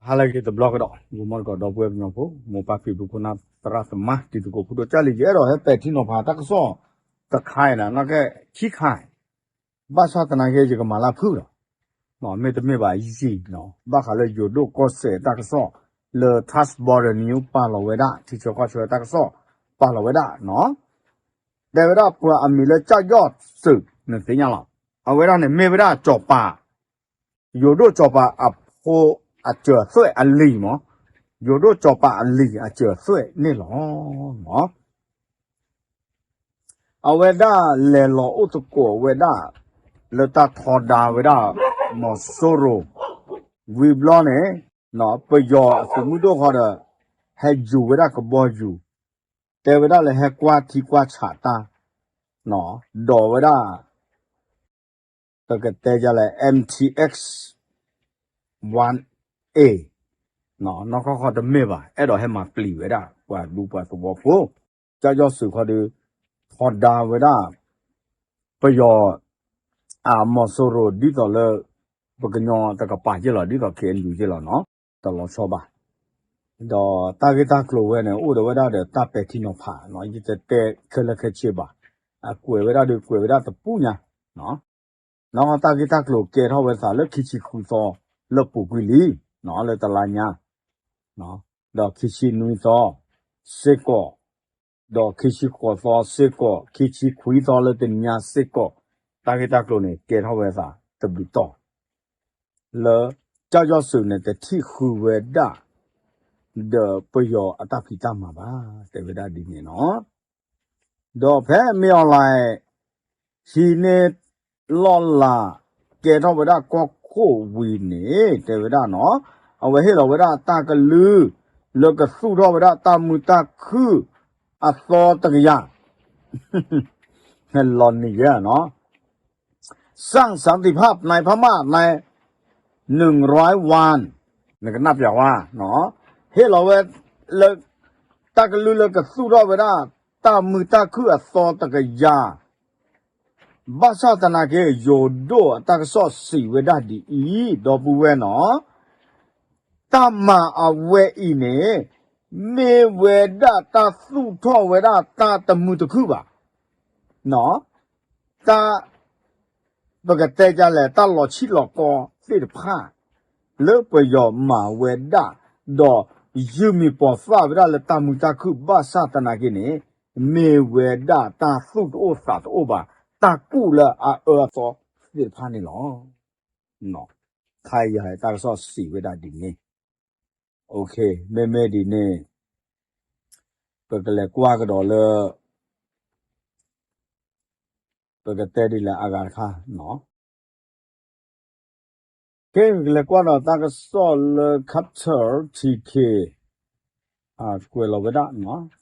ဟါလၢအဂ့ၤတဘျီကဒီး ဂီၤမီတကိး ဒီပုၢ်ဝဲၢ်ကညီဖိ မိၢ်ပၢ်ဖံဖု ခိၣ်နၢ်သရၣ်သမါ တံၤသကိးဖိဒိၣ်ကၢ်လံ ယအဲၣ်ဒိးဟဲပဲာ်ထံနီၤဖးတၢ်ကစီၣ်တခါအံၤန့ၣ် နီၢ်ကဲခံခါ ဘၣ်ဆၣ်သနာ်က့ ယကမၤလၢဖုၣ်လီၤ. မ့တမ့ၢ်ဘၣ်ယံာ်လီၤ ဘၣ်ဃးလၢယိၤဒိၣ်ကီၢ်စဲၣ်တၢ်ကစီၣ် လၢ Task Border News ပာ်လီၤဝဲဒၣ် ထံဆၢကီၢ်ဆၢတၢ်ကစီၣ် ပာ်လီၤဝဲဒၣ် တဲဝဲဒၣ်ပှၤအမံၤလၢ ကၠၢ်ယီၢ်စုး နသ့ၣ်ညါလီၤ. အဝဲဒၣ်န့ၣ်မ့ၢ်ဝဲဒၣ်စီၤပၤ ယိၤဒိၣ်စီၤပၤအဖိအစၢၤအသွဲၣ်အလံၤမး, ယိၤဒိၣ်စီၤပၤအလံၤအစၢၤအသွဲၣ်န့ၣ်လီၤ. အဝဲဒၣ်လဲၤလီၤအိၣ်သကိးဝဲဒၣ် လၢတၢ်ထီဒါဝဲဒၣ် မီၤစိရိၤ ဝံၤဘျီန့ၣ် ပယီၤအသုးမုၢ်ဒိၣ်ဃီဒီး ဟဲယူၤဝဲဒၣ်ကဘီယူၤ တဲဝဲဒၣ်လၢဟဲကွၢ်ထံကွၢ်ဆးတၢ် ဒီးဝဲဒၣ် ပကတဲယလဲၣ် M T X one A နီၢ်ခီၣ်ခီတမ့ၢ်ဘၣ် အဲၣ်ဒိးဟဲမၤပျံၤဝဲဒၣ် ပှၤဒူပှၤသဝီဖိ ကၠၢ်ယီၢ်စုးခီဒီး ထီဒါဝဲဒၣ် ပယီၤ အမီၤစိရိၤဒ်သိးလၢ ပကညီတကပၤက့လီၤ ဒ်သိး K N U က့လီၤနီၤ တလီၤဆီဘၣ် ဒီးတၢ်ဂ့ၢ်တၢ်ကျိၤဝဲန့ၣ် အိၣ်ဒီးဝဲဒၣ်ဒီးတၢ်ပဲာ်ထံနီၤဖးနီၤ ယတတဲခဲလၢာ်ခဲဆ့ဘၣ် အကွဲးဝဲဒၣ်ဒီးကွဲးဝဲဒၣ်တပူၤညါ နီၢ်တၢ်ဂ့ၢ်တၢ်ကျိၤကဲထီၣ်ဝဲသးလၢခံဆံဃုသီ လၢပူၤကွံာ်လံ လၢတလါညါ ဒီးခံဆံနွံသီ စ့ၢ်ကီး ဒီးခံဆံဃိးသီစ့ၢ်ကီး ခံဆံခွံသီလၢတနံၤညါစ့ၢ်ကီး တၢ်ဂ့ၢ်တၢ်ကျိၤန့ၣ် ကဲထီၣ်ဝဲသးတဘျုးတီၢ် လၢ ကၠၢ်ယီၢ်စုးန့ၣ် တထံၣ်ဃုဝဲဒၣ် ဒီးပယီၤအတၢ်ဖံးတၢ်မၤဘၣ် တဲဝဲဒၣ်ဒ်န့ၣ်နီၤ ဒီးဖဲမ့ၢ်အီၤလဲၣ် ဟံးန့ၢ်လီၢ်လၤ ကဲထီၣ်ဝဲဒၣ်ကီၢ်ခိၣ်ဝံၤန့ၣ် တဲဝဲဒၣ်နီၤ အဝဲဟ့ၣ်လီၤဝဲဒၣ်တၢ်ကလုၢ် လၢကသူၣ်ထီၣ်ဝဲဒၣ်တၢ်မုာ်တၢ်ခုၣ် အသီတကယၤ လီၤနံၤယဲနီၤ สร้างสันติภาพในพม่าใน หนึ่งร้อยวัน နကနၣ်ပျးဝါ ဟ့ၣ်လီၤဝဲ လၢ တၢ်ကလုၢ်လၢကသူၣ်ထီၣ်ဝဲဒၣ် တၢ်မုာ်တၢ်ခုၣ်အသီတကယၤ ဘၣ်ဆၣ်သနာ်က့ ယိၤဒိၣ်အတၢ်ကစီၣ်စံးဝဲဒၣ်ဒ်အံၤ ဒီပုၢ်ဝဲၢ်နီၤ တၢ်မၤအဝဲအံၤန့ၣ် မ့ၢ်ဝဲဒၣ်တၢ်သူၣ်ထီၣ်ဝဲဒၣ်တၢ်တမုာ်တခုၣ်ဘၣ် တၢ် ပကတဲဒ်လဲၣ် တၢ်လီၤဆံၣ်လီၤကီသ့ၣ်တဖၣ် လၢပယီၤမၤဝဲဒၣ် ဒီးယုၢ်မံၤပိာ်သၣ်ဝဲဒၣ်လၢတၢ်မုာ်တၢ်ခုၣ်ဘၣ်ဆၣ်သနာ်က့န့ၣ် မ့ၢ်ဝဲဒၣ်တၢ်သူၣ်တအိၣ်သးတအိၣ်ဘၣ် တၢ်ကူၣ်လၢအအၢအသီသ့ၣ်တဖၣ်န့ၣ်လီၤ. ခါအံၤယၤတၢ်ကစီၣ်စံးဝဲဒၣ်ဒ်န့ၣ် မ့မ့ၢ်ဒ်န့ၣ် ပကလဲၤကွၢ်ကဒီးလၢ ပကတဲဒ်လဲၣ်အဂၤတခါ ကဲ ပကလဲၤကွၢ်ဒီးတၢ်ကစီၣ်လၢ Qatar T K ကွဲးလီၤဝဲဒၣ်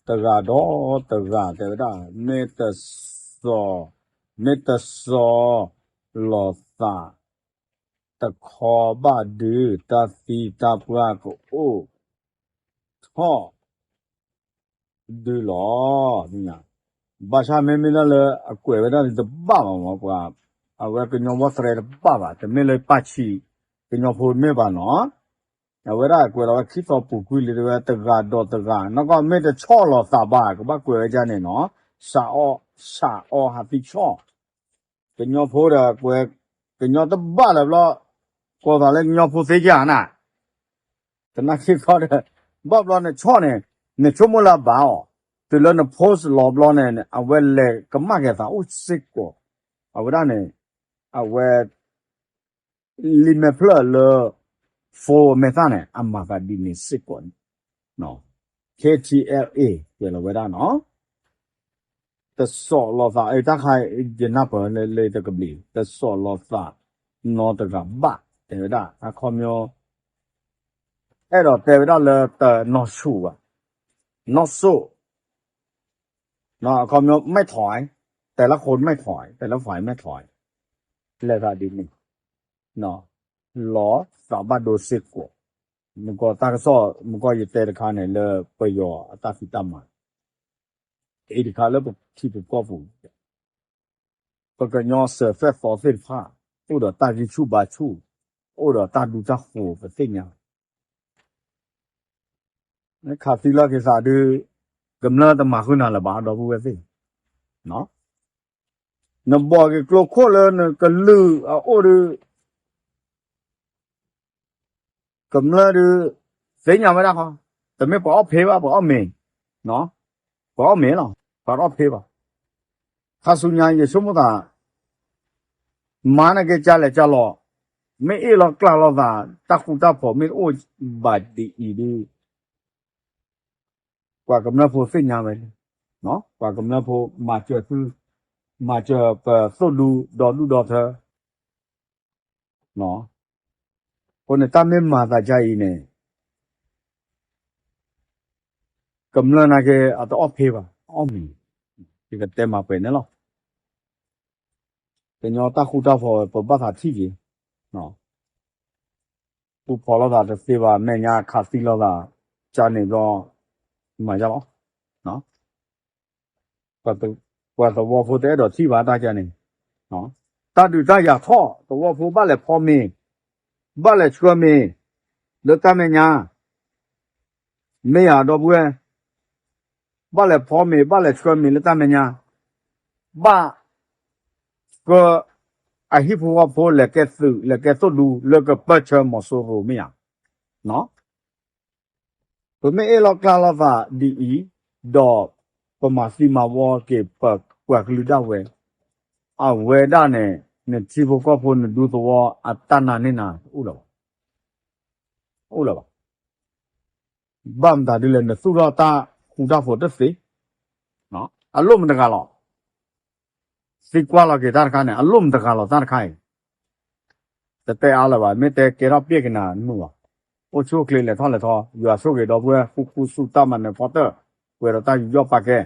တဂၤဒီးတဂၤတဲဝဲဒၣ် မ့ၢ်တစီၤ မ့ၢ်တစီၤလီၤသး တခီဘၣ်ဒုး တၢ်သံတၢ်ပှၢ်ကအိၣ်ထီၣ် ဒုးလီၤ. ဘၣ်ဆၣ်မ့မ့ၢ်ဒၣ်လၢအကွဲးဝဲဒၣ်န့ၣ်တဘၣ်ဘၣ်မး ပှၤ အဝဲကညီဝီသရဲတဘၣ်ဘၣ် တမ့ၢ်လၢပာ်ဆံးကညီဖိတမ့ၢ်ဘၣ်နီၤ အဝဲဒၣ်ကွဲးလီၤဝဲခံသီပူၤကွံာ်လံ တဲဝဲတဂၤဒီးတဂၤ နီၢ်ကီၢ်မ့ၢ်တဆီၣ်လီၤသးဘၣ် ကဘၣ်ကွဲးဝဲဒ်န့ၣ်နီၤ စးအီ စးအီဟးသံဆီၣ် ကညီဖိဒီးကွဲး ကညီတဘၣ်လၢၤဘျီ ကိးသးလၢကညီဖိသ့ယၤနၤ သနာ်က့ခီဒီး ဘၣ်ဘျီနဆီၣ်န့ၣ် နဆိကမိၣ်လၢအဘၣ်အီၤ တုၤလၢန post လီၤဘျီန့ၣ် အဝဲလဲၤကမၣ်က့ၤသးအိၣ်စ့ၢ်ကီး အဝဲဒၣ်န့ၣ် အဝဲ လံာ်မဲာ်ဖျၢၣ်လၢ phone မဲာ်သၣ်န့ၣ် အမၤသးဒ်န့ၣ်စ့ၢ်ကီးန့ၣ် K T L A ကွဲးလီၤဝဲဒၣ်နီၤ တစီၣ်လီၤသး အတၢ်ခါ ယနၢ်ပၢၢ်လၢလၢတကဘျံး တစီၣ်လီၤသး နီတဂၤဘၣ် တဲဝဲဒၣ် အခီပညီ အဲၣ်ဒိးတဲဝဲဒၣ်လၢတနီၢ်ဆူၣ်ဘၣ် နီၢ်ဆူၣ် အခီပညီ ไม่ถอย แต่ละคนไม่ถอย แต่ละฝ่ายไม่ถอย လဲၤသးဒ်န့ၣ် လီၤသးဘၣ်ဒိစ့ၢ်ကီး မုၢ်ကီၢ်တၢ်ကစီၣ် မုၢ်ကီၢ်ယတဲတခါန့ၣ် လၢပယီၤအတၢ်ဖံးတၢ်မၤ အံၤတခါလၢပထံပကီၢ်ပူၤ ပကညီစၢၤသွဲၣ်သီသ့ၣ်တဖၣ် အိၣ်ဒီးတၢ်ဂံၢ်ဆူၣ်ဘါဆူၣ် အိၣ်ဒီးတၢ်ဒူတၢ်ဃိၤပသ့ၣ်ညါ ခးသံလီၤက့ၤသးဒုး ကမျၢၢ်တမၤဃုာ်နၤလၢၤဘၣ် ဒီပုၢ်ဝဲၢ်သ့ၣ်, နဘိးက့ၤကျိခိၣ်လၢနကလုာ်အအိၣ်ဒုး ကမျၢၢ်ဒုး သ့ၣ်ညါဝဲဒၣ်ဃီ, တမ့ၢ်ပှၤအီၣ်ဖ့ဘၣ် ပှၤအီၣ်မ့ၤ, ပှၤအီၣ်မ့ၤလီၤ ပှၤတအီၣ်ဖ့ဘၣ်. ခါဆူညါယဆိကမိၣ်သး မၤနက့ၤကလဲာ်ကလီၤ, မ့ၢ်အ့ၣ်လိာ်ကျါလိာ်သး တၢ်ဃူတၢ်ဖိးမ့ၢ်တအိၣ်ဘၣ်ဒ်အံၤဒုး ပှၤကမျၢၢ်ဖိသ့ၣ်ညါဝဲလံ, ပှၤကမျၢၢ်ဖိမၤစၢၤသု, မၤစၢၤပသိၣ်ဒူဒီဒူၣ်ဒီထၢ အဃိန့ၣ် တၢ်မ့ၢ်မၤသးဒ်အံၤန့ၣ် ကမျၢၢ်နာ်က့ အတအီၣ်ဖ့ဘၣ် အီၣ်မ့ၤ, ယကတဲမၤပှဲၤန့ၣ်လီၤ. ကညီတၢ်ဃူတၢ်ဖိး ပဘၣ်သးထံၣ်က့ၤ, ဃူဖိးလိာ်သးတသ့ဘၣ် မဲာ်ညါခးသံလိာ်သး ကန့ၣ်ဘျီ မၤယါလီၤ. ပှၤသဝီဖိတအဲၣ်ဒိးထံၣ်ဘၣ်တၢ်ကန့ၣ်, တၢ်ဒုးတၢ်ယၤထီၣ် သဝီဖိဘၣ်လဲၤဖီမ့ၤ, ဘၣ်လဲၤဆှၢမ့ၤ လၢတၢ်မဲာ်ညါ, မ့ၢ်ယၤဒီပုၢ်ဝဲၢ်, ဘၣ်လဲၤဖီမ့ၤ ဘၣ်လဲၤဆှၢမ့ၤလၢတၢ်မဲာ်ညါ, ဘၣ် ဆှၢ အဟံၣ်ဖိဃီဖိလဲၤကဲသုး လဲၤကဲသိၣ်ဒူ လၢကပၢၢ်ဆၢမီၤစိရိၤမ့ၢ်ဧါ. ပမ့ၢ်အ့ၣ်လိာ်ကျါလိာ်သးဒ်အံၤ, ဒီးပမၤသံမၤဝီက့ၤပပှၤကလုာ်ဒၣ်ဝဲ, အဝဲဒၣ်န့ၣ် နထံဖိကီၢ်ဖိနဒူသဝီအတၢ်နာ်န့ၢ်နၤ အိၣ်လၢၤဘၣ်. အိၣ်လၢၤဘၣ်. ဘၣ်မတၤဒ်လဲၣ် နသူၣ်ထီၣ်တၢ်ဃူတၢ်ဖိးတသ့, အလိၣ်မတၤတဂၤလီၤ. သံကွၢ်လီၤက့ၤတၢ်တခါန့ၣ် အလိၣ်မတၤတဂၤလီၤ တၢ်တခါအံၤ, တတဲအါလၢၤဘၣ် မ့ၢ်တဲကဲထီၣ်ပျဲက့ၤနၤနုာ်ဘၣ်. အိၣ်ဆူၣ်အိၣ်ချ့လဲၤထီၣ်လဲၤထီ ယွၤဆိၣ်ဂ့ၤဒီပုၢ်ဝဲၢ် ဃူဃူဆူၣ်တၢ်မၤနၢၤဖီတၢၢ် ပှဲၤဒီးတၢ်ယူးယီၣ်ပာ်ကဲ